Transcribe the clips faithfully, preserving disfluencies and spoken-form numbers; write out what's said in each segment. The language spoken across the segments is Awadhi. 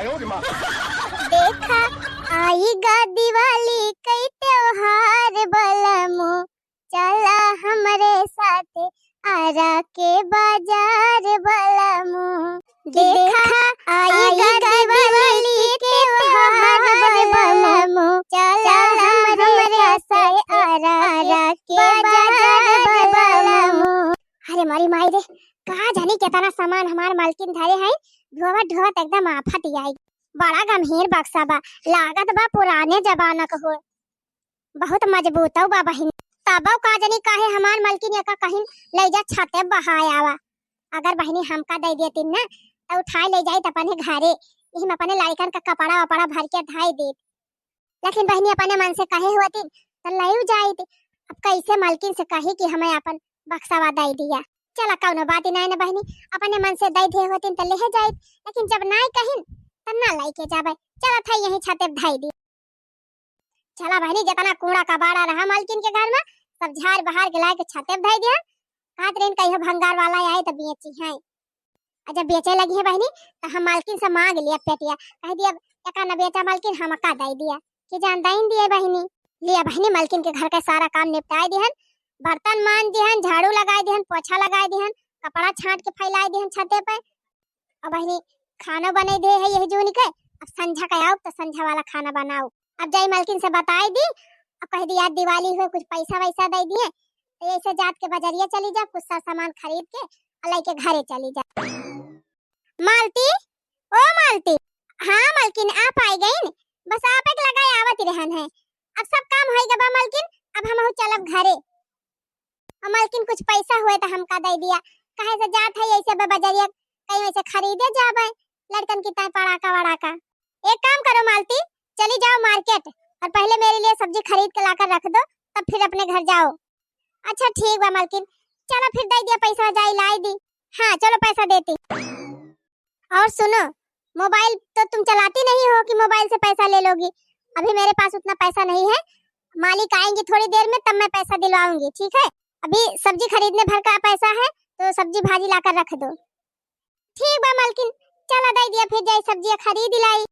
देखा, आई गा दिवाली कई त्योहार बलमू, चला हमरे साथे आरा के बाजार बलमू। देखा, आई गा दिवाली के त्योहार बलमू, चला हमरे साथे आरा के बाजार बलमू। अरे मोरी माई रे, का जानी केतना सामान हमार मलकिन धरे हैं, ढोवत ढोवत एकदम आफत आई। बड़ा गंभीर बक्सा बा, लागत बा पुराने जमाना क हो। बहुत मजबूतौ बा बहिनी। तबौ का जनी काहे हमार मलकिन एका कहिन लइ जा छते बहाय आवा। अगर बहिनी हमका दइ देतिन ना, त उठाए लइ जाइत अपने घरे, इहिम अपने लड़िकन क कपड़ा वपड़ा भरि के धइ देत। लेकिन बहिनी अपने मन से कहे होतिन, त लइउ जाइत। अब कइसे मलकिन से कही कि हमैं आपन बक्सवा दइ दिया? चला, कउनो बात नाहीं न बहिनी, अपने मन से दइ दे होतिन, त लेहे जाइत। लेकिन जब नाहीं कहिन, त ना लइके जाबै। चला, थई यहीं छते धइ दी। चला बहिनी, जेतना कूड़ा कबाड़ा रहा मलकिन के घर में, सब झार बहार के लाइके छते धइ दिया। कहत रहिन, कहियो भंगार वाला आई त बेची हैं। अ जब बेचे लगी है बहिनी, त हम मलकिन से मांग लिया पेटिया, कहि दिया, "एका न बेचा मलकिन, हमका दइ दिया।" कि जान दइन दिए बहिनी। लिया बहिनी, मलकिन के घर क सारा काम निपटाइ दिहन, बर्तन मांज दिहन, झाड़ू लगाइ दिहन, पोछा लगाइ दिहन, कपड़ा छांट के फैलाइ दिहन छते पे। अब बहिनी, खाना बनइ दे है यही जून के, अब संझा क आउब त संझा वाला खाना बनाउब। अब जाई मलकिन से बताइ दी, अब कहि दी, "आज दिवाली होइ, कुछ पैसा वैसा दइ दिए, त ऐसे जात के बजरिया चली जा, कुछ सर सामान खरीद के अ लइके घरे चली जा।" मालती, ओ मालती। हाँ मलकिन, आप आइ गइन, बस आपे क लगाए आवत रहन है। अब सब काम होइ गबा मलकिन, अब हमहू चलब घरे। अ मलकिन, कुछ पैसा हुए त हमका दइ दिया, काहे से जात है ऐसे बे बजरिया, कहीं वैसे खरीदे जाबै लड़कन की ताई पड़ाका वड़ाका। एक काम करो मालती, चली जाओ market और पहले मेरे लिए सब्जी खरीद के लाकर रख दो, तब फिर अपने घर जाओ। अच्छा ठीक बा मलकिन, चला फिर दइ दिया पैसा, जाई लाई दी। हाँ चलो पैसा देती। और सुनो, mobile तो तुम चलाती नहीं हो कि mobile से पैसा ले लोगी। अभी मेरे पास उतना पैसा नहीं है, मालिक आएंगी थोड़ी देर में, तब मैं पैसा दिलवाऊंगी, ठीक है? अभी सब्जी खरीदने भर का पैसा है, तो सब्जी भाजी लाकर रख दो। ठीक बा मलकिन, चला दइ दिया, फिर जाई सब्जिया खरीद लाई।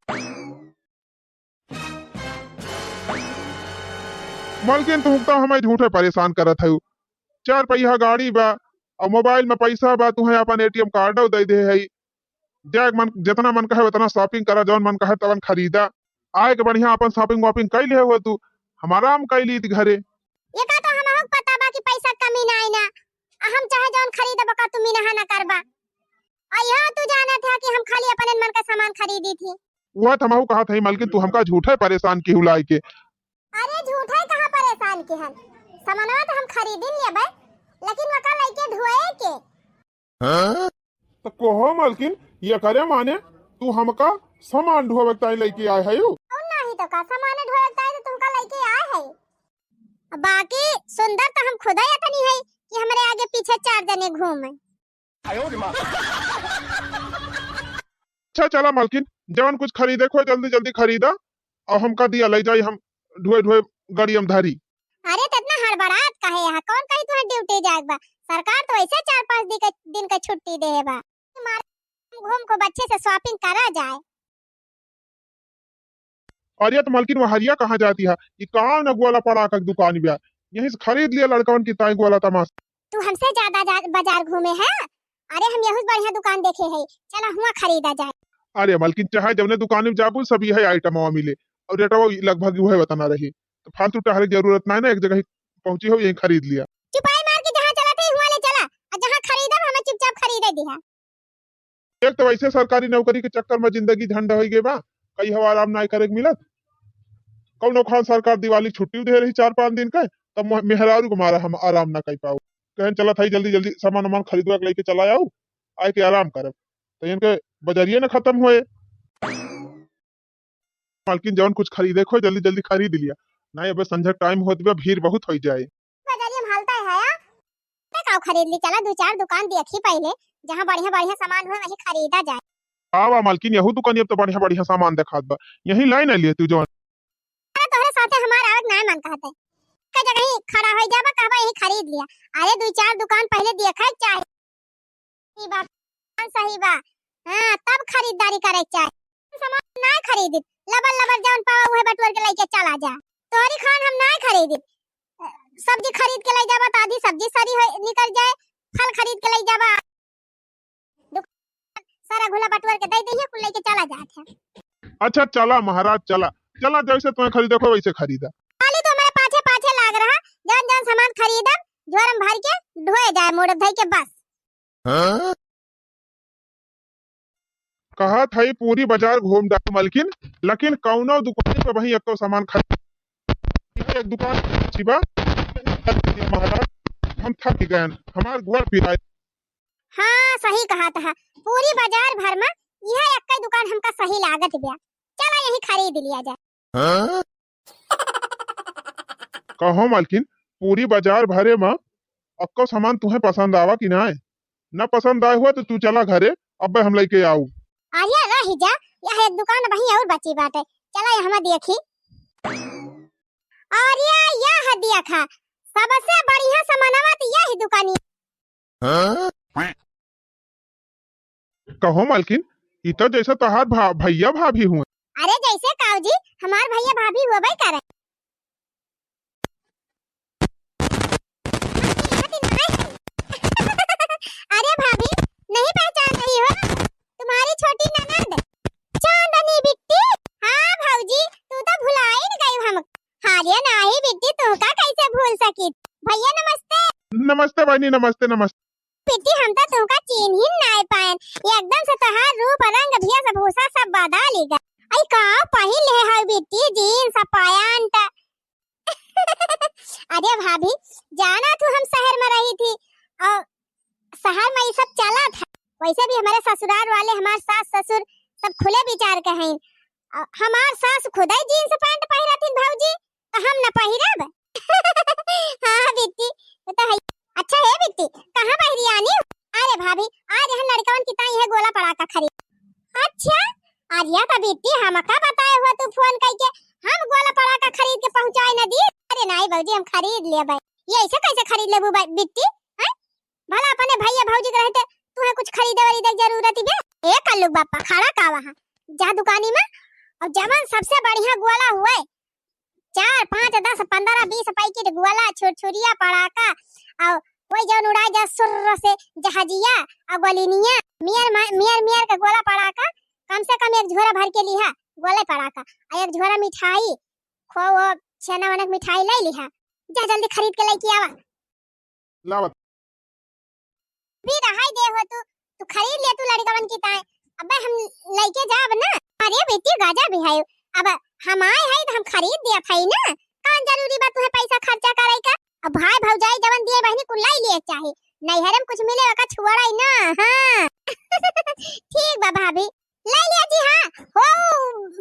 मलकिन, तुहूँ त हमैं झूठे परेशान करत हऊ। चार पहिया गाड़ी बा, अउर mobile में पैसा बा, तुहैं आपन ATM card दइ दे हई। जे मन, जेतना मन कहे ओतना shopping करा, जउन मन कहे तवन खरीदा। आइके बढ़िया आपन shopping वॉपिंग कइ लिहे हो तू, हम आराम कइ लीत घरे। एका तो हमहू क पता बा कि पैसा क कमी नाहीं ना, अ हम चाहे जउन खरीदब ओका तू मिनहा ना करबा। अ यह तू जानत है कि हम खाली अपने मन क सामान खरीदी थी। वह त हमहू कहत हई मलकिन, तू हमका झूठे परेशान किहू लाइके। अरे झूठे कहाँ परेशान किहन, सामानवा त हम खरीदिन लेबै, लेकिन ओका लइके ढोए के। त कहो मलकिन, एकरे माने तू हमका सामान ढोवे क ताईं लइके आए हयू? अउर नाहीं तो का, सामान ढोवे क ताईं तो तुमका लइके आए है। बाकी सुंदर त हम खुदै अतनी है कि हमरे आगे पीछे चार जने घूमे। अच्छा चला मलकिन, जवन कुछ खरीदे क होए जल्दी जल्दी खरीदा, अउर हमका दिया लइ जाई, हम ढोए ढोए गड़िया में धरी। अरे त एतना हड़बड़ात काहे हया? कउन कही तुहैं duty जाए क बा? सरकार तो वैसे चार पाँच दिन क, दिन क छुट्टी देहे बा। मारे घूम खूब अच्छे से shopping करा जाए। अरे त मलकिन, वहरिया कहाँ जाती है? ई कउन अगुवाला पड़ाका क दुकान बा, यहीं से खरीद लिया लड़कवन की ताई ग्वाला तमाशा। तू हमसे ज्यादा जा, बाजार घूमे है? अरे हम यहू से बढ़िया दुकान देखे है, चला हुआँ खरीदा जाए। अरे मलकिन, चाहे जउने दुकान में जाबू, सब यही item मिले अउर रेटवा लगभग उहे वतना रही, त फालतू टहरे क जरूरत नाहीं ना, एक जगह ही पहुँची हो, यहीं खरीद लिया। चुपाई मार के जहाँ चलत है हुआँ ले चला, अउर जहाँ खरीदब हमें चुपचाप खरीदे दिहा। एक त वैसे सरकारी नौकरी के चक्कर में जिंदगी झंड होइ गए बा, कहियो आराम नाहीं करे क मिलत। कउनो खान सरकार दिवाली क छुट्टी दे रही चार पाँच दिन क, तब मोह-, मेहरारू क मारा हम आराम ना कइ पाऊ। कहन चलत हई जल्दी जल्दी सामान वामान खरीदवा के लइके चला आऊ, आइके आराम करब। त इनके बजरिये न खतम होए। मालकिन, जउन कुछ खरीदे क होए, जल्दी जल्दी खरीद लिया, नाहीं अबे संझा क time होत बा, भीड़ बहुत होइ जाए। बजरिया में हलता है या? ते काउ खरीद ली, चला दू चार दुकान देखी पहिले, जहाँ बढ़िया बढ़िया सामान होए, वहीं खरीदा जाए। आवा मालकिन, यहू दुकानिया पे तो बढ़िया बढ़िया सामान देखात बा, यहीं लाई ना लिए तू जउन। अरे तोहरे साथे हमार आवे क नाहीं मन कहत है, एक जगह ही खड़ा होइ जाबा, कहबा यहीं खरीद लिया। अरे दू चार दुकान पहिले देखे क चाही। ई बात सही बा। हाँ, तब खरीदारी करे क चाही। सामान नाय खरीदित, लबर लबर जौन पावा उहे बटोर के लइके चला जा। तोहरी खान हम नाय खरीदित। सब्जी खरीद के लइ जाबा त आधी सब्जी सरी हो निकल जाए, फल खरीद के लइ जाबा, दुकान सारा घुला बटोर के दइ दिहे, कुल लइके चला जात है। अच्छा चला महाराज चला, चला जैसे तुम्हें खरीदे को वैसे खरीदा। खाली तो हमारे पाछे पाछे लाग रहा, जौन जौन सामान खरीदब झोरम भर के ढोए जाए मोड़ धइ के बस। हाँ? कहत हई पूरी बाजार घूम डाल मलकिन, लेकिन कौनो दुकान पे वही एको सामान खरीद। एक दुकान अच्छी बा, महाराज, हम थक गए, हमार गोड़ पिराए। हाँ, सही कहत ह, पूरी बाजार भर में यह एक दुकान हमका सही लागत बिया, चला यही खरीद लिया जाए। हाँ? कहो मालकिन, पूरी बाजार भरे में अक्को सामान तुहे पसंद आवा कि नाय? न पसंद आए हुआ तो तू चला घरे, अब्बे हम लइके आऊ। अरे रह जा, यह एक दुकान वहीं और बची बाटे, चला यहाँ देखी। अरे यह देखा, सबसे बढ़िया सामानवा तो यही दुकानी। हाँ? कहो मालकिन, ई तो जैसे तोहार भा-, भैया भाभी हुए। अरे जैसे काऊ जी, हमार भैया भाभी होबे करे। अरे भाभी, नहीं पहचान रही हो? तुम्हारी छोटी ननद चांदनी बिट्टी। हाँ भौजी, तू तो भुलाई न गई हम। अरे नाही बिट्टी, तुहका कैसे भूल सकित? भैया नमस्ते। नमस्ते बहिनी, नमस्ते, नमस्ते। बिट्टी, हम तो तुहका चीन्हिन नाय पाएन। एकदम से तोहार रूप, रंग, भेषभूषा सब बदल गए। आई का पहिन ले हौ बिट्टी, जीन्स, पैंट। अरे भाभी, जाना तू हम शहर में रही थी और शहर में ये सब चला था। वैसे भी हमारे ससुराल वाले, हमार सास ससुर सब खुले विचार के हैं। अ, हमार सास खुदे जीन्स पैंट पहिरत हिन भौजी, तो हम न पहिरब? हाँ बिट्टी, वो तो है। अच्छा हे बिट्टी, कहाँ बहरी आनी? अरे भाभी, आज हम लड़कवन की ताई है गोला पड़ाका खरीद। अच्छा, अरे तो बिट्टी हमका बताए हुआ तू फोन करके, हम गोला पड़ाका खरीद के पहुँचाए न दी। अरे नहीं भौजी, हम खरीद लेबे। ये ऐसे कैसे खरीद लेबू बा-, बिट्टी? हैं? भला अपने भैया भौजी के रहते तुहे कुछ खरीदे वरीदे के जरूरत ही बे? ए कल्लू बापा, खड़ा का वहाँ? जा दुकानी में और जवन सबसे बढ़िया गोला हुए, चार, पाँच, दस, पन्द्रह, बीस पैकेट गोला, छुरछुरिया, पड़ाका, और कोई जौन उड़ाए जा सुर्र से जहाजिया, और गोलिनिया, मियर मा-, मियर, मियर के गोला पड़ाका, कम से कम एक झोरा भर के लिहा, गोले पड़ाका, और एक झोरा मिठाई, खो वो छेना वना के मिठाई ले लिहा, जा जल्दी खरीद के लेके आवा। लावत। भी रहाई दे हो तू, तू खरीद ले तू लड़कवन की ताए। अबे हम लइके जाब ना। अरे बेटी गजब है, अब हम आए हैं तो हम खरीद दिया था ना। कौन जरूरी बा तुहे पैसा खर्चा करे का? अब भाई भौजाई जवन दिए बहिनी कुल लाई लिए चाहे। नैहर में कुछ मिले ओका छुआड़ाई ना। हाँ। ठीक बा भाभी, ले लिया जी। हाँ, हो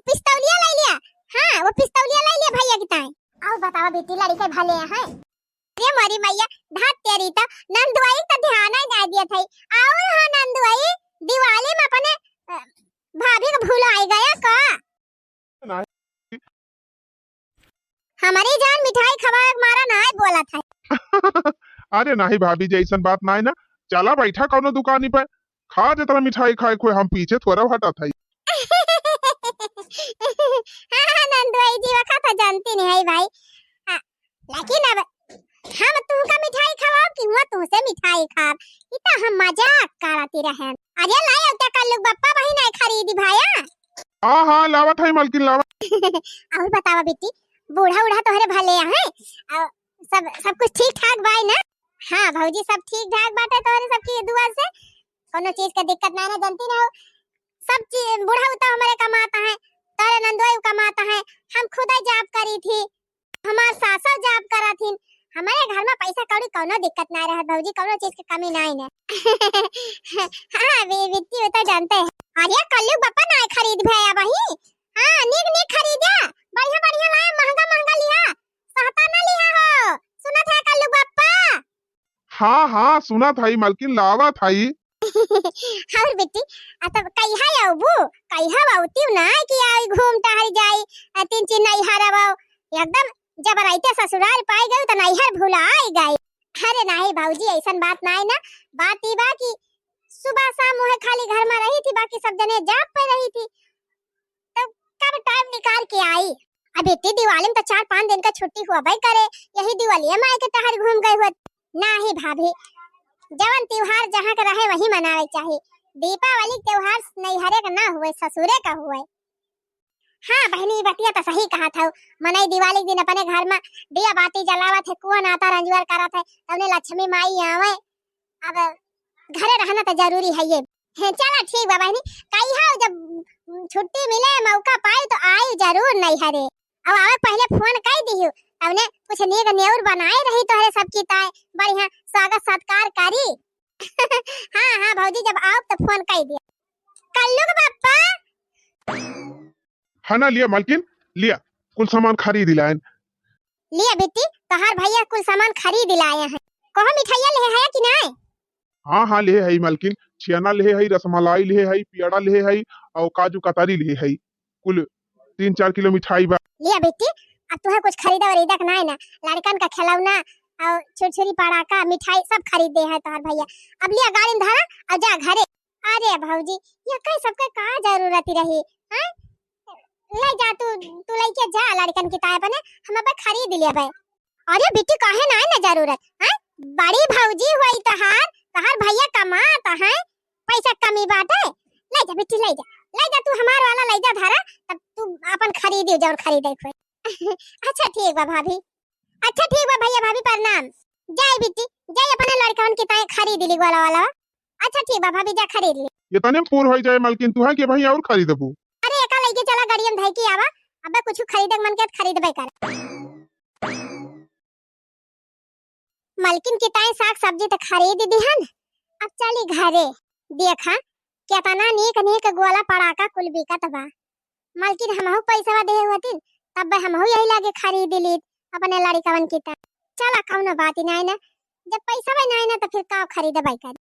पिस्तौलिया ले लिया। हाँ, वो पिस्तौलिया ले लिया भैया की ताए। और बतावा बेटी, लड़के भले हैं? अरे मोरी मैया, धत तेरी तो नंदुआई तो ध्यान ही ना दिया था। और हाँ नंदुआई, दिवाली में अपने, अ, भाभी को भुलाई गया का? नहीं। हमारी जान मिठाई खवाए के मारा ना है बोला था। अरे नहीं भाभी जी, ऐसन बात नहीं ना। चला बैठा कौनो दुकानी पे, खा जितना मिठाई खाए खोए, हम पीछे थोड़ा हटा था। हाँ, हाँ, नंदुआई जी, वखा तो जानती नहीं है भाई। हाँ, लेकिन अब हम तुमका मिठाई खवाब कि हुआ तुमसे मिठाई खाब? ई तो हम मजाक करती रहन। अरे लाई अब क्या कर लोग बप्पा बहिन आए खरीदी भाया। हाँ, हाँ, लावत है मलकिन, लावत। और बतावा बेटी, बूढ़ा उढ़ा तोहरे भले हैं? और सब, सब कुछ ठीक ठाक बाय ना? हाँ भौजी, सब ठीक ठाक बाटे तोहरे सबकी दुआ से। कोनो चीज के दिक्कत ना, ना जानती ना हो। सब चीज, बूढ़ा तो हमारे कमाता है, तोहरे नंदोई कमाता है, हम खुद ही जॉब करी थी, हमार सासो जॉब करत हिन। हमारे घर में पैसा कौड़ी कौनो दिक्कत ना रहत भौजी, कौनो चीज के कमी ना है ना। हाँ, बे-, बिट्टी वो तो जानते हैं। अरे कल्लू बप्पा ना खरीद भैया वही। हाँ, निक निक खरीदा, बढ़िया बढ़िया लाया, महंगा महंगा लिहा, सहता ना लिहा हो। सुनत है कल्लू बप्पा? हाँ, हाँ, सुनत हई मलकिन, लावत हई। और बिट्टी, आ तब कहिया अउबू? कहिया अउती ना कि आई घूम टहल जाई, आ तीन चीज नैहर अबो। एकदम जब रहते ससुराल पाई गई तो नैहर भुलाई गई। अरे नहीं भौजी, ऐसन बात नहीं ना। बात ई बा कि सुबह शाम वह खाली घर में रही थी, बाकी सब जने जॉब पे रही थी। तो के आई। अब इतनी दिवाली में तो चार पाँच दिन का छुट्टी होबे करे, यही दिवाली में आए के टहर घूम गए होत। नाही भाभी, जवन त्योहार जहाँ के रहे वही मनावे चाही। दीपावली के त्योहार नैहरे का ना हुए, ससुरे का हुए। हाँ बहिनी, ई बतिया तो सही कहत हऊ। मनई दिवाली के दिन अपने घर में दिया बाती जलावत है, कुआ नाता रंजुआर करत है, तउने लक्ष्मी माई आवे। अब घरे रहना तो जरूरी है ये। हे, चला ठीक बा बहिनी, कहियो जब छुट्टी मिले, मौका पाई तो आई जरूर नैहरे। अब आवे पहले फोन कई दिहू, तउने कुछ नीक नेउर बनाए रही तोहरे सबकी ताए, बढ़िया स्वागत सत्कार करी। हाँ हाँ भौजी, जब आओ तो फोन कई दिया। कल्लू के पापा। हाँ ना, लिया मालकिन, लिया, कुल सामान खरीद लायन। लिया बिट्टी, तोहार भैया कुल सामान खरीद लाए हैं। कहो मिठाइया लेहे है कि नाय? हाँ हाँ, लेहे है मालकिन, छियाना लेहे है, रसमलाई लेहे है, पेड़ा लेहे है, और काजू कतरी लेहे है, कुल तीन चार किलो मिठाई बा। लिया बिट्टी, अब तुहे कुछ खरीदा वरीदा के नाय ना, लड़कन का खिलौना और छुरछुरी पड़ाका मिठाई सब खरीद दे है तोहार भैया। अब लिया गाड़ी में धरा और जा घरे। अरे भौजी, ये कई सबके का जरूरत रही, हैं? ले जा तू, तू लेके जा लड़कन की ताए अपने, हम अब खरीद लेबे। अरे बिट्टी, काहे ना है ना जरूरत, हैं? बड़ी भौजी हुई तहार, तहार भैया कमात हैं, पैसा कमी बाटे। ले जा बिट्टी, ले जा, ले जा तू हमार वाला ले जा धरा, तब तू अपन खरीदी जौन खरीदे के होई। अच्छा ठीक बा भाभी, अच्छा ठीक बा भैया भाभी प्रणाम। जाए बिट्टी, जाए अपने लड़कन की ताए खरीद ली गोला वाला। अच्छा ठीक बा भाभी, जा खरीद ली। ये तने में पूर होई जाए मालकिन, तुहा के भाई और खरीदबू। अरे एका लेके चला गाड़िया में धई के आवा, अबे कुछ खरीदे के मन के खरीदबे कर। मलकिन की ताई साग सब्जी त खरीद दिहन, अब चली घरे। देखा केतना नीक नीक गोला पड़ाका कुल बिकत बा। मलकिन हमहू पैसवा देहे होतिन, तब हमहू यही लागे खरीद लीत अपने लड़िकवन की ताई। चला कौनो बात ही नाई ना, जब पैसवा नाई ना तो फिर का खरीदबे करी।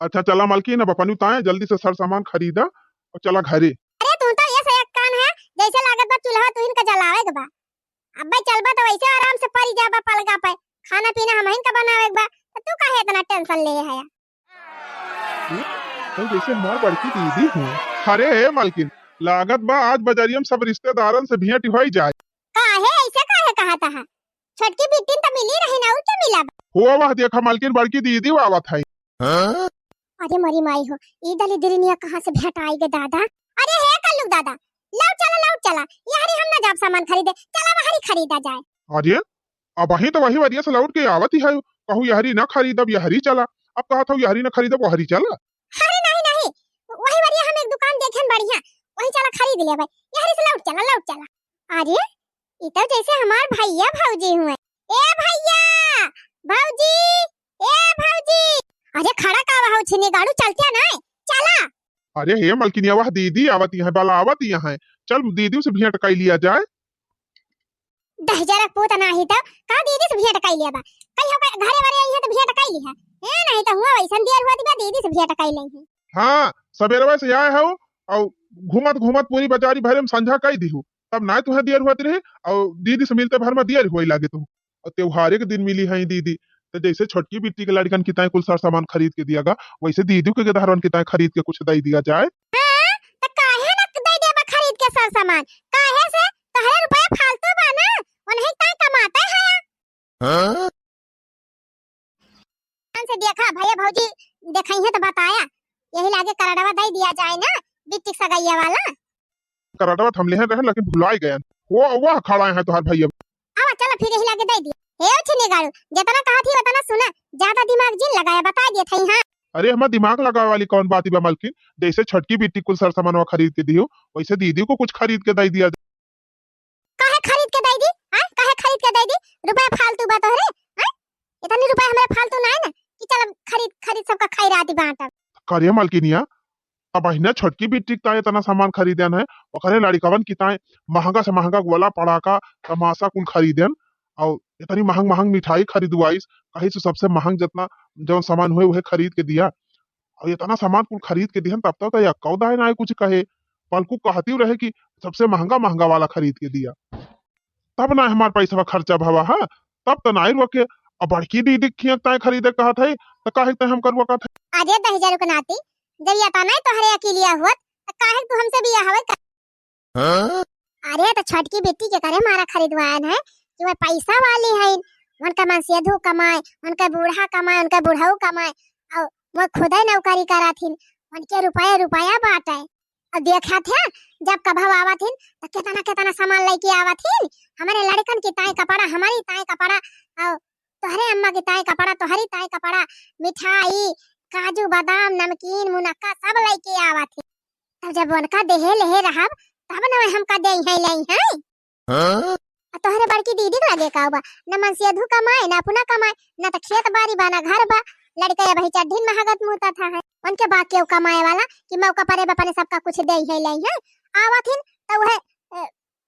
अच्छा चला मलकिन, अब अपनी ताए जल्दी से सर सामान खरीदा और चला घरे। अरे तू तो ये से एक कान है, जैसे लागत बा चूल्हा तुहिन का जलावे के बा। अब्बे चलबा तो वैसे आराम से परी जाबा पलगा पे, खाना पीना हमहिन का बनावे के बा, तो तू काहे इतना टेंशन ले है? तू जैसे हमार बड़की दीदी हूँ। अरे हे मलकिन, लागत बा आज बजरिया में सब रिश्तेदारन से भेंट होई जाए। काहे ऐसे काहे कहत है? छोटकी बिटिन त मिली रही ना, और क्या मिला बा? हुआ वाह, देखा मलकिन, बड़की दीदी आवत है। अरे मोरी माई हो, ई दलिद्रिनिया कहाँ से भेंटाई गे दादा? अरे हे कल्लू दादा, लौट चला, लौट चला, यहरी हम ना जाब सामान खरीदे, चला वहरी खरीदा जाए। अरे, अबहीं तो वही वरिया से लौट के आवत ही है, कहू यहरी ना खरीदब, यहरी चला। अब कहत हऊ यहरी ना खरीदब, वहरी चला। अरे नहीं, नहीं, वही वरिया हम एक दुकान देखेन बढ़िया, वही चला खरीद लेबे, यहरी से लौट चला, लौट चला। अरे, ई तो जैसे हमार भैया भौजी हुए। ए भैया, भौजी, ए भौजी। अरे खड़ा का हऊ छिनी गाड़ू, चलते नहीं, चला। अरे हे मलकिनिया, वाह दीदी आवत ही है, बलावत ही है, चल दीदी से भेंट कर लिया जाए। दहिजरक पूत नाही तो का दीदी से भेंट कर लिया बा, कहीं घरे वरे आई है तो भेंट कर ली है। ए नहीं तो हुआ वैसन देर हुआ बा, दीदी से भेंट कर ली है। हाँ, सबेरवा से आए हो और घूमत घूमत पूरी बाजारी भरे में संझा कर दी हो, तब ना तुहे देर हुआ रहे और दीदी से मिलते भर में देर हुए लागे तू। और त्योहारे के दिन मिली है दीदी, तो जैसे छोटकी बिट्टी के लड़कन की ताई कुल सर सामान खरीद के दिया गा, वैसे दीदी के गेदहरवन की ताई खरीद के कुछ दे दिया जाए। हाँ, तो काहे ना दे देबा खरीद के सर सामान? काहे से? तोहरे रुपया फालतू बा ना, उन्हें ताई कमाते हैं। हाँ? ध्यान से देखा, भैया भौजी देखई है तो बताया, यही लागे करडवा दे दिया जाए ना, बिट्टी सगैया वाला। करडवा त हम लेहे रहे, लेकिन भुलाई गयन। वो, वह खड़ा है तोहार भैया। आवा, चला फिर यही लागे दे दिया। हे उछिनी गाड़ू, जितना कहा थी उतना सुना, ज्यादा दिमाग जिन लगाया, बता दिए थे, हाँ। अरे, हमार दिमाग लगावे वाली कौन बात बा मलकिन? जैसे छोटकी बिट्टी कुल सर सामानवा खरीद के दियो, वैसे दीदी को कुछ खरीद के दे दिया। काहे खरीद के दे दी? हाँ, काहे खरीद के दे दी? रुपया फालतू बा तोहरे, हाँ? इतनी रुपया हमरे फालतू ना है ना कि चल अब खरीद, खरीद सबका खाई राती बांटब। करे मलकिनिया, अब अहिना छोटकी बिट्टी के ताए इतना सामान खरीदन है, ओकरे लड़िकवन की ताए महंगा से महंगा गोला पड़ाका तमाशा कुल खरीदन, और इतनी महंग महंग मिठाई खरीदवाइस, कहीं से सबसे महंग जितना जौन सामान हुए वह खरीद के दिया। और इतना सामान कुल खरीद के दिहन, तब तक तो यक्कौ दाए ना कुछ कहे, बल्कु कहती रहे कि सबसे महंगा महंगा वाला खरीद के दिया। तब ना हमार पैसवा खर्चा भवा है, तब तो नाई रुआ के। अब बड़की दीदी खिया ताए खरीदे कहत है, तो काहे ताए हम करुआ कहत है? अरे दहिजरू के नाती, जब ये तना तोहरे अकेलिया हुआ, तो काहे तू हमसे बियाह हवे कर? हाँ? छोटकी बेटी के करे मारा खरीदवायन है कि वह पैसा वाली है, उनका मनसेधू कमाए, उनका बूढ़ा कमाए, उनका बूढ़ऊ कमाए, और वह खुदे नौकरी करत हिन, उनके रुपया रुपया बाटे। और देखा थे, जब कभव आवत हिन तो कितना कितना सामान लेके आवत हिन, हमारे लड़कन की ताई कपड़ा, हमारी ताई कपड़ा, और तोहरे अम्मा की ताई कपड़ा, तोहरी ताई कपड़ा, मिठाई, काजू बादाम, नमकीन, मुनक्का सब लेके आवत हिन। तब जब उनका देहे लेहे रहब, तब न हमका दे है, ले है। हाँ? आ तोहरे बड़की दीदी के लगे का बा? न मनसेधू कमाए, न अपना कमाए, न त खेत बारी बा, न घर बा। लड़का ये वही चड्ढीन में हगत मुतत है। उनके बा केहू कमाए वाला कि मौका परे बा अपने सबका कुछ दे है, ले है। आवत हिन त उहे, ए,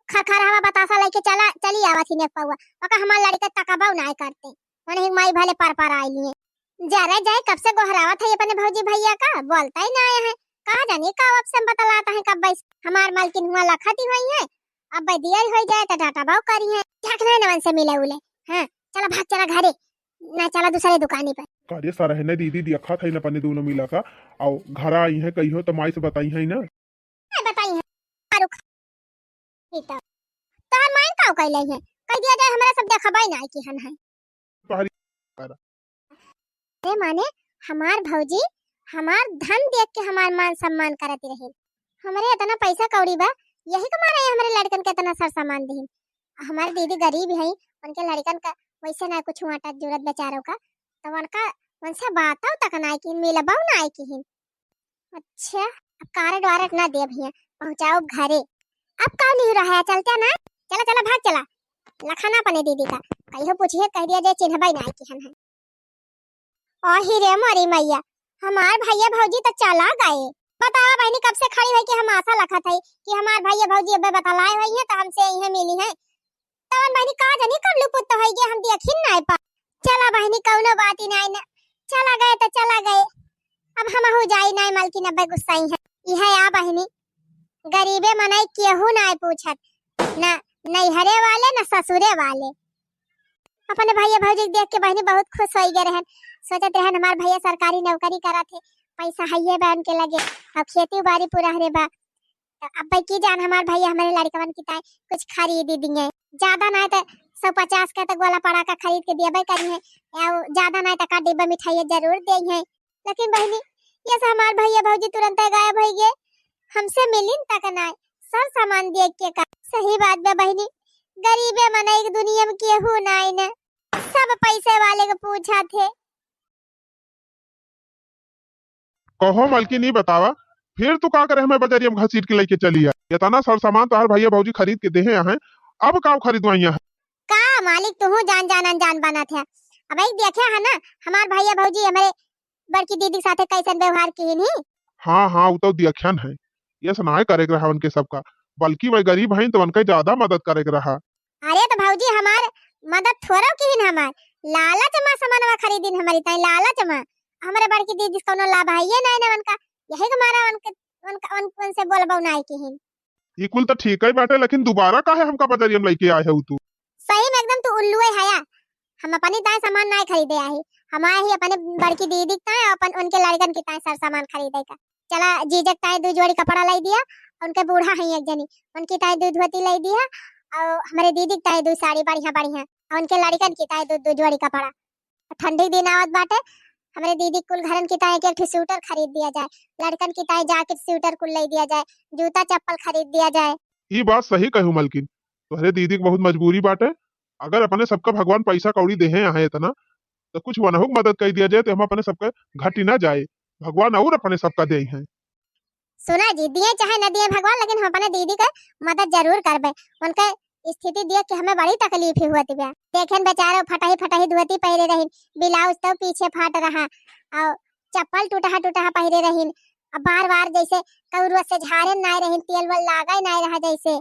खरखरहवा बतासा लेके चला, चली आवत हिन एक पौआ। ओका हमार लड़का तकबौ नाय करते। उन्हें माई भले पर पर आइली है। जरा जाए, कब से गोहरावत है अपने भौजी भैया का, बोलता ही ना आया है। कहा जानी का अब से बतलाता है, कब बैस हमार मालकिन हुआ लखती हुई है, अब दिया ही हो जाए तो डाटा बाव करी है। झाक नहीं नवन से मिले उले। हाँ, चला भाग, चला घरे, ना चला दूसरे दुकानी पर। का रे सारा है ना दीदी, देखा था ना अपने दोनों मिला का, आओ घर आई है, कहियो तो माई से बताई है ना। नहीं बताई है, रुक। ई तो तोहर माई का कइले है, कह दिया जाए हमरा सब देखबै ना कि हन है। तोहरी अरे माने हमार भौजी हमार धन देख के हमार मान सम्मान करत रहे। हमरे इतना पैसा कौड़ी बा, यही के मारे हमरे लड़कन के इतना सर सामान दीन। हमार दीदी गरीब है, उनके लड़कन का वैसे ना कुछ आटा जरूरत बेचारों का, तो उनका उनसे बातों तक ना कि मिलबौ ना कि अच्छा, अब कारड वारड ना दे भैया, पहुँचाओ घरे। अब का नहीं रहा है, चलते ना, चला चला भाग चला, लखाना अपने दीदी का, कहियो पूछिए कह दिया जाए चिन्हबे ना कि हम हैं। ओही रे मोरी मैया, हमार भैया भौजी तो चला गए। बतावा बहनी, कब से खड़ी है कि हम आशा लखत है कि हमार भैया भौजी अबे बतलाए हुई है तो हमसे यही मिली है। तवन बहिनी का जानी कब लुपुत होइ गए, हम देखिन नाय पा। चला बहिनी, कौनो बात ही नाय ना, चला गए तो चला गए, अब हमहू जाई नाय, मलकिन अब्बे गुस्साई है। इहे आ बहिनी, गरीबे मनई केहू नाय पूछत, ना नैहरे वाले ना ससुरे वाले। अपने भैया भौजी के देख के बहिनी बहुत खुश होइ गए रहन, सोचत रहन हमार भैया सरकारी नौकरी करत है, पैसा हइये बा उनके लगे, अब खेती बाड़ी पूरा हरे बा, तो अब्बे की जान हमार भैया हमरे लड़कवन की ताई कुछ खरीद दिए। ज्यादा नाय तो सौ पचास का तो गोला पड़ाका खरीद के दियबे करी है, या ज्यादा नाय तो का डिब्बा मिठाई जरूर दे है। लेकिन बहिनी, ये से हमार भैया भौजी तुरंत गायब हो गए, हमसे मिलिन तक नाय, सब सामान दे के का। सही बात बा बहिनी, गरीबे मनई के दुनिया में केहू नाय न, सब पैसे वाले के पूछा थे। कहो मलकिन, ई बतावा, फिर तू का करे हमें बजरिया में घसीट के लेके चली आ? इतना सर सामान तोहार भैया भौजी खरीद के देहे हैं, अब का खरीदवाइया है? का मालिक, तू जान जान अनजान बनत है। अब एक देखे है ना, हमार भैया भौजी हमरे बड़की दीदी के साथे कैसन व्यवहार किहिन ही। हाँ, हाँ, उ तो देखन है। ये सुनाए करे के रहा उनके सबका, बल्कि वह गरीब हैं तो उनके ज्यादा मदद करे के रहा। अरे तो भौजी, हमार मदद थोड़ो किहिन, हमार लालच मा सामानवा खरीदिन, हमारी ताई लालच मा। हमरे बड़की दीदी से कौनो लाभ है ये नहीं ना उनका, यही के मारा उनके, उनका, उन, उनसे बोलबो नहीं किहिन। ई कुल तो ठीक है बाटे, लेकिन दोबारा काहे हमका बजरिया में लेके आए है तू? सही में एकदम तू उल्लुए हया। हम अपनी ताई सामान नहीं खरीदे आए, हम आए ही अपने बड़की दीदी के ताई, अपन उनके लड़कन की ताई सर सामान खरीदे का। चला जीजक ताई दू जोड़ी कपड़ा लाई दिया, उनके बूढ़ा है एक जनी, उनकी ताई दू धोती लाई दिया, और हमारे दीदी के ताई दू साड़ी बढ़िया बढ़िया, और उनके लड़कन की ताई दू, दू जोड़ी कपड़ा। ठंडी दिन आवत बाटे, हमरे दीदी कुल घरन की ताई एक, एक ठो स्वेटर खरीद दिया जाए, लड़कन की ताई जैकेट स्वेटर कुल लाई दिया जाए, जूता चप्पल खरीद दिया जाए। ई बात सही कहू मलकिन, तोहरे दीदी के बहुत मजबूरी बाटे। अगर अपने सबका भगवान पैसा कौड़ी देहे हैं इतना, तो कुछ वनहु के मदद कर दिया जाए, तो हम अपने सबका घटी ना जाए, भगवान और अपने सबका दे हैं। सुना जी, दिए चाहे न दिए भगवान, लेकिन हम अपने दीदी के मदद जरूर करबे। उनके स्थिति देख के हमें बड़ी तकलीफ ही होती बा। देखेन बेचारे फटही फटही धोती पहिरे रहिन, ब्लाउज तो पीछे फाट रहा, और चप्पल टूटहा टूटहा पहिरे रहिन, अब बार बार जैसे कौरुआ से झारे नाय रहिन, तेल वेल लागे नाय रहा जैसे।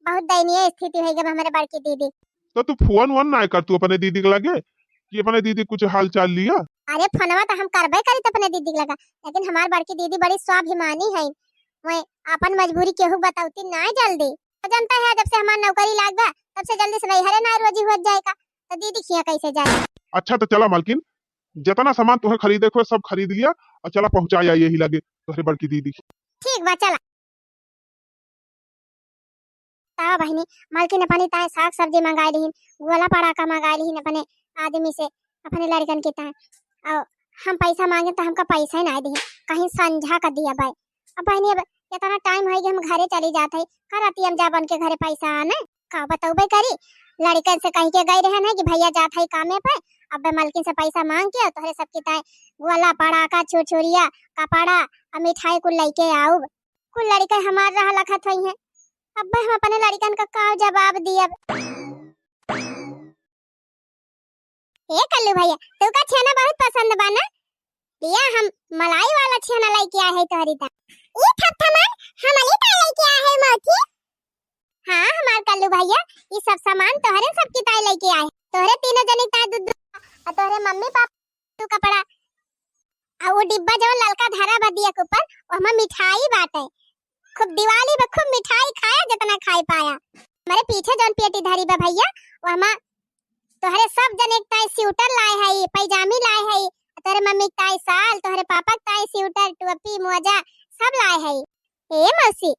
बहुत दयनीय स्थिति होइ गई हमरे बड़की दीदी। तो तू फोन वोन ना कर तू अपने दीदी के लगे कि अपने दीदी कुछ हाल चाल लिया? अरे फोनवा तो हम करबे करी तो अपने दीदी के लगा, लेकिन हमार बड़की दीदी बड़ी स्वाभिमानी है, वह अपन मजबूरी केहू बतावती ना जल्दी। तो जानता है, जब से हमार नौकरी लाग बा, तब से जल्दी से नैहरे ना रोजी हो जाएगा, तो दीदी खिया कैसे जाए? अच्छा तो चला मालकिन, जितना सामान तुम्हें खरीदे को सब खरीद लिया और चला पहुँचा आई यही लगे तुम्हारे बड़की दीदी। ठीक बा, चला। बतावा बहिनी, मलकिन अपनी ताई साग सब्जी मंगाई लिहिन, गोला पड़ाका मंगाई लिहिन अपने आदमी से, अपने लड़िकन के ताई। और हम पैसा मांगे तो हमका पैसा ही नाहीं दिहिन, कहीं संझा का दिया बाय। अब बहिनी, अब इतना टाइम होइगा, हम घरे चली जात है, का राती हम जाब उनके घरे पैसा आने? का बतौबे करी, लड़िकन से कहि के गई रहन है कि भैया जात है कामे पे, अब मलकिन से पैसा मांग के तोहरे सबके ताई गोला पड़ाका, छुरछुरिया, कपड़ा और मिठाई कुल लइके आउब। कुल लड़िका हमार रहा लखत होइहैं, अब हम अपने लड़िकन का का जवाब दियब? ए कल्लू भैया, तू का छेना बहुत पसंद बा ना? लिया, हम मलाई वाला छेना लइके आए है तोहरी ता। ई थपथमान हमली ता लइके आए है मौसी। हाँ, हमार कल्लू भैया, ई सब सामान तोहरे सबकी ताई लइके आए। तोहरे तीनों जने ताई दूध दूध और तोहरे मम्मी पापा दू कपड़ा। और वो डिब्बा जवन ललका धरा बा दिया के ऊपर, ओहमा मिठाई बाटे। खूब दिवाली में खूब मिठाई खाया, जितना खाए पाया। हमारे पीछे जवन पेटी धरी बा भैया, ओहमा तोहरे सब जने के ताई स्वेटर लाए हई, पैजामी लाए हई, तोहरे मम्मी के ताई साल, तोहरे पापा के ताई स्वेटर, टोपी, मोजा सब लाए हई। ए मौसी,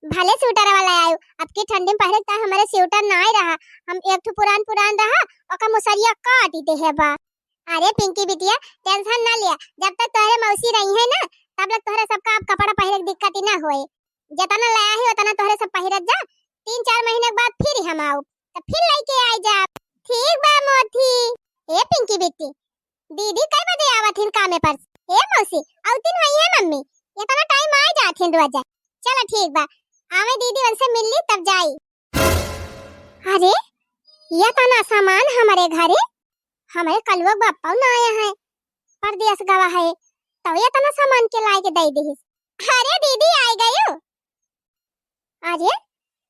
भले स्वेटर वाला आयु, अब की ठंडी में पहरे के ताई हमारे स्वेटर नाई रहा, हम एक ठो पुरान पुरान रहा, ओका मुसरिया काट देहे बा। अरे पिंकी बिटिया, tension ना लिया, जब तक तोहरे मौसी रही है ना, तब तक तोहरे सबका अब कपड़ा पहिरे के दिक्कत ही ना होए। जितना लाया है उतना तोहरे सब पहिरत जा, तीन चार महीने के बाद फिर हम आउब, तो फिर लइके आई जा। ठीक बा मोथी। ए पिंकी बिट्टी, दीदी कई बजे आवत हिन कामे पर? ए मौसी, औतिन हुई है मम्मी, इतना टाइम आ जात हिन रोज। चला ठीक बा, आवे दीदी उनसे मिल ली तब जाई। अरे, ये तना सामान हमारे घरे, हमारे कलुआ बापा ना आया है, परदेस गवा है, तो ये तना सामान के लाए के दे दिहिस। अरे दीदी, आए गयो। अरे,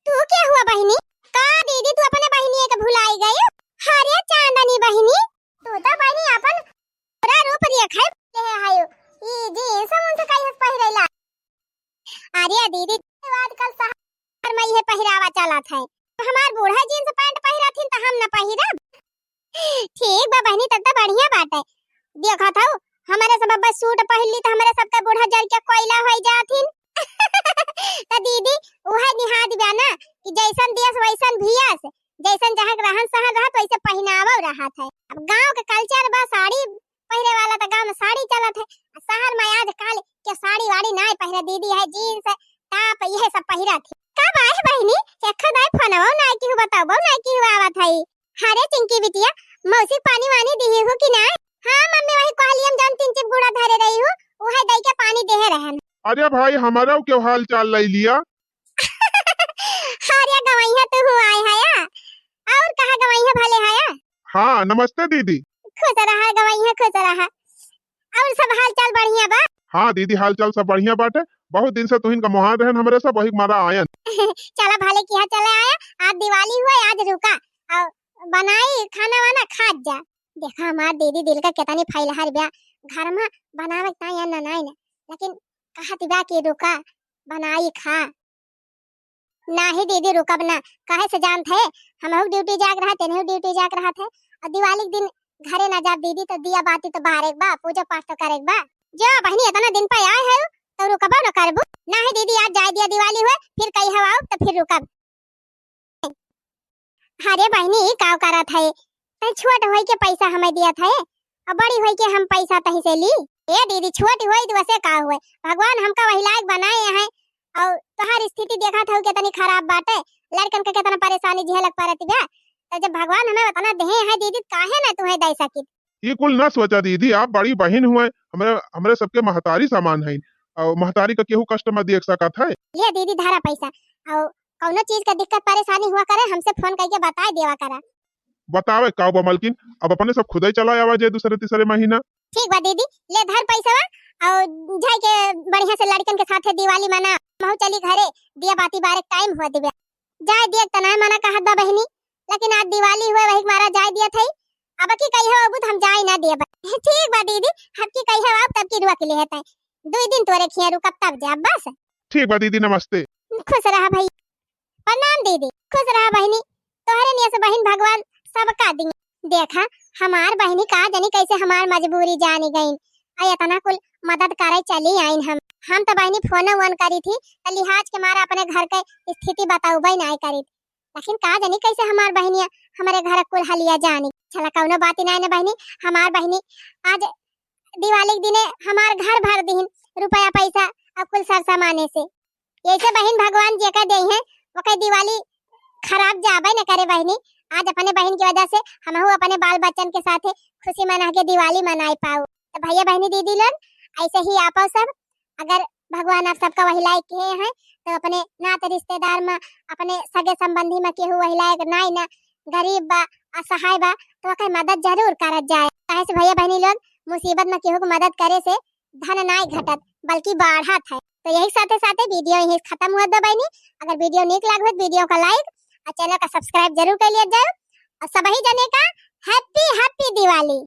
तू क्या हुआ बहिनी? का दीदी, तू अपने बहिनी के भुलाई गयो? अरे चांदनी बहिनी, तू तो बहिनी अपन पूरा रूप रेखा ले है आयो। ई जींस उनसे कहीं पहिरेला। अरे दीदी, आजकल शहर में ये पहिरावा चलत है। हमार बूढ़ा जींस पैंट पहिरत हिन त हम न पहिरब। ठीक बा बहिनी, तब तो बढ़िया बात है। देखत हऊ, हमारे सब अब सूट पहिर ली त हमारे सबका बूढ़ा जर के कोयला होई जात हिन। त दीदी, उहे निहाद बा ना कि जैसन देश वैसन भियस, जैसन जहाँ के रहन सहन रहत वैसे पहिनावा रहत है। अब गाँव के culture बा साड़ी पहिरे वाला त गाँव में साड़ी चलत है। आ शहर में आजकल के साड़ी वाड़ी नाय पहिरे दीदी, है जींस, टॉप, यह सब पहिरत है। कब आए बहिनी? एक दाई फोनवा नाय किहू, बतावो नाय किहू आवत है। अरे चिंकी बिटिया, मौसी पानी वानी दिही हो कि नाय? हाँ मम्मी, वही कहली हम जौन तीन चिप गुड़ा धरे रही हूँ, वही दई के पानी देहे रहन। अरे भाई, हमारा क्यों हाल चाल ले लिया? अरे गवैया तू हूँ आए हया, और कहा गवैया भले हया? हाँ, नमस्ते दीदी। खुश रहा गवैया, खुश रहा। और सब हाल चाल बढ़िया बा? हाँ दीदी, हाल चाल सब बढ़िया बाटे। बहुत दिन से तुहिन का मोहान रहन हमरे सब, वही मारा आयन। चला भले किहा चले आया, आज दिवाली हुआ, आज रुका और बनाई खाना वाना खात जा। देखा हमार दीदी दिल का कितनी फैलहर बा, घर में बनावे के ताई ना नाई ना, लेकिन कहत बा कि रुका बनाई खा। नाही दीदी, रुकब ना। काहे से जानत है, हमहू ड्यूटी जाके रहत, तेनहू ड्यूटी जाके रहत है। और दिवाली के दिन घरे ना जाब दीदी, तो दिया बाती तो बारे के बा, पूजा पाठ तो करे के बा। जा बहिनी, इतना दिन पे आए है, तो रुकबो ना करबू? नाही दीदी, आज जाए दिया दिवाली हुए, फिर कही हवा आउब, तो फिर रुकब। अरे बहिनी, ई का करत है? तै छोट होई के पैसा हमें दियत है, और बड़ी होई के हम पैसा तही से ली? ए दीदी, छोट होई तो वैसे का हुए, भगवान हमका वही लायक बनाए हैं, और तोहार स्थिति देखत हऊ कितनी खराब बाटे, लड़कन के कितना परेशानी झेलक पड़त बा, तो जब भगवान हमें उतना देहे हैं दीदी, तो काहे ना तुहें दे सकित? ई कुल ना सोचा दीदी, आप बड़ी बहिन हुए, हमरे, हमरे सबके महतारी समान हईन, और महतारी का केहू कष्ट में देख सकत है। ले दीदी, धरा पैसा, और कौनो चीज का दिक्कत परेशानी हुआ करे, हमसे फोन करके बताए देवा करा। बतावे का बा मलकिन, अब अपने सब खुदे चला आवा जे दूसरे तीसरे महीना। ठीक बा दीदी, ले धर पैसा और जाए के बढ़िया से लड़कन के साथे दिवाली मना, महू चली घरे, दिया बाती बारे टाइम हुआ दिव्या। जाए दिया तना मना कहत बा बहिनी, लेकिन आज दिवाली हुए वही मारा जाए दिया था। अब की कही हो अबू तो हम जाए ना दिया बा। ठीक बा दीदी, अब की कही हो आप तब की रुआ के लिए है, दुई दिन तोरे खिया रुकब तब जाब बस। ठीक बा दीदी, नमस्ते। खुश रहा भाई। प्रणाम दीदी। खुश रहा बहिनी, तोहरे नियस बहिन भगवान सबका दी। देखा, हमार बहिनी का जनी कैसे हमार मजबूरी जानी गईन, आ इतना कुल मदद करे चली आइन हम। हम तो बहिनी फोन वोन करी थी, तो लिहाज के मारे अपने घर के स्थिति बताउबे नाय करी थी। लेकिन का जानी कैसे हमार बहिनिया हमरे घर कुल हलिया जानी। चला कौनो बात नाई ना बहिनी, हमार बहिनी आज दिवाली के दिने हमार घर भर दिहिन रुपया पैसा और कुल सर सामाने से। ऐसे बहिन भगवान जेकर देइहैं ओकर दिवाली खराब जाबे न करे बहिनी। आज अपने बहिन की वजह से हमहू अपने बाल बच्चन के साथे खुशी मना के दिवाली मनाई पाऊ। तो भैया बहिनी दीदी लोग ऐसे ही आपो सब, अगर भगवान आप सबका वही लायक किहे हैं तो अपने नात रिश्तेदार में, अपने सगे संबंधी में केहू वही लायक नाई ना, गरीब बा, असहाय बा, तो ओकर मदद जरूर करत जाए। काहे से भैया बहिनी लोग, मुसीबत में केहू के मदद करे से धन नाई घटत बल्कि बाढ़त है। तो यही साथे साथे वीडियो यहीं खत्म हुआ दो बहिनी। अगर वीडियो नीक लागत वीडियो का लाइक और चैनल का सब्सक्राइब जरूर कर लिया जाए। और सबही जने का हैप्पी हैप्पी दिवाली।